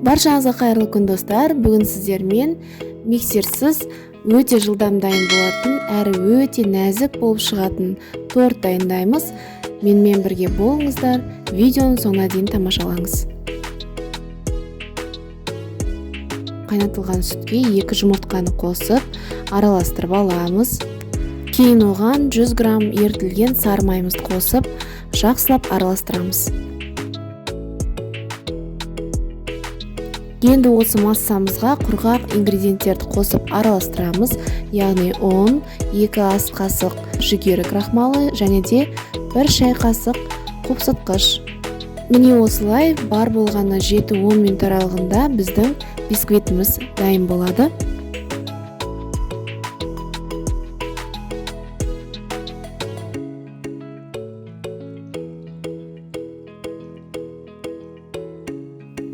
Баршаңызға қайырлы күн, достар. Бүгін сіздермен миксерсіз өте жылдам дайын болатын, әрі өте нәзік болып шығатын торт дайындаймыз. Менімен бірге болыңыздар, видеоның соңына дейін тамашалаңыз. Қайнатылған сүтке 2 жұмыртқаны қосып, араластырып аламыз. Кейін оған 100 грамм ерітілген сары майымызды қосып, жақсылап араластырамыз. Енді осы массамызға құрғақ ингредиенттерді қосып араластырамыз, яғни ұн, 2 ас қасық жүгері крахмалы және де 1 шай қасық қопсытқыш. Міне осылай бар болғаны 7-10 минут аралығында біздің бисквитіміз дайын болады.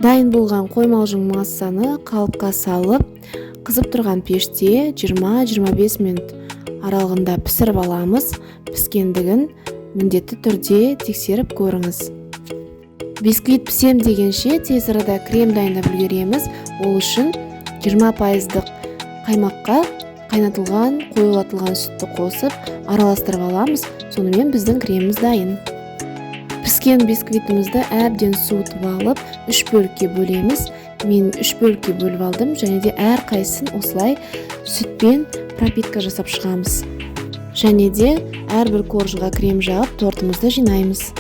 Дайын болған қоймалжың массаны қалыпқа салып, қызып тұрған пеште 20-25 минут аралығында пісіріп аламыз. Піскендігін міндетті түрде тексеріп көріңіз. Бисквит пісем дегенше тез арада крем дайындап үлгереміз. Ол үшін 20% қаймаққа қайнатылған, қоюлатылған сүтті қосып, араластырып аламыз. Сонымен біздің креміміз дайын. Піскен бисквитімізді әбден суытып алып, 3 бөлікке бөлеміз. Мен 3 бөлікке бөліп алдым және де әрқайсысын осылай сүтпен пропитка жасап шығамыз. Және де әрбір коржыға крем жағып, тортымызды жинаймыз.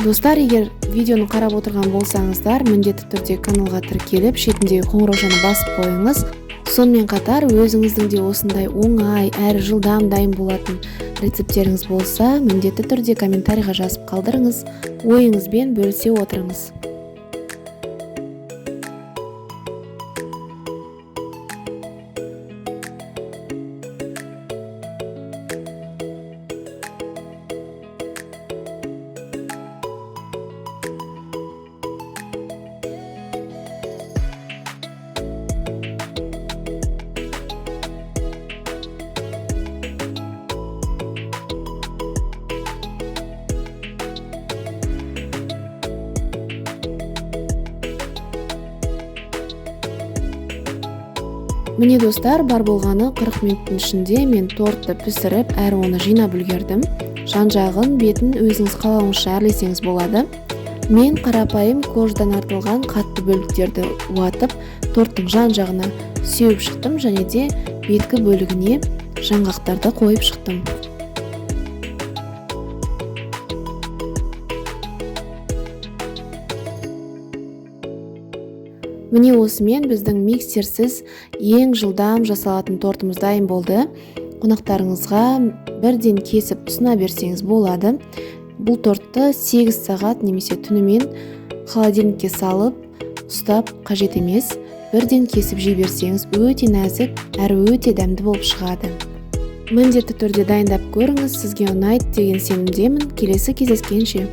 Достар, егер видеоны қарап отырған болсаңыздар, міндетті түрде каналға тіркеліп, шетіндегі қоңыраушаны басып қойыңыз. Сонымен қатар өзіңіздің де осындай оңай әрі жылдам дайын болатын рецепттеріңіз болса, міндетті түрде комментарийға жазып қалдырыңыз, ойыңызбен бөлісе отырыңыз. Міне достар, бар болғаны 40 минуттың ішінде мен тортты пісіріп, әрі оны жинап үлгердім. Жан-жағын, бетін өзіңіз қалауыңызша әрлесеңіз болады. Мен қарапайым кожадан артылған қатты бөліктерді уатып, торттың жан-жағына сеуіп шықтым және де беткі бөлігіне жаңғақтарды қойып шықтым. Міне осымен біздің миксерсіз ең жылдам жасалатын тортымыз дайын болды. Қонақтарыңызға бірден кесіп ұсына берсеңіз болады. Бұл тортты 8 сағат немесе түнімен холодильникке салып ұстап қажет емес. Бірден кесіп жей берсеңіз өте нәзік әрі өте дәмді болып шығады. Міндетті түрде дайындап көріңіз, сізге ұнайды деген сенімдемін. Келесі кездескенше.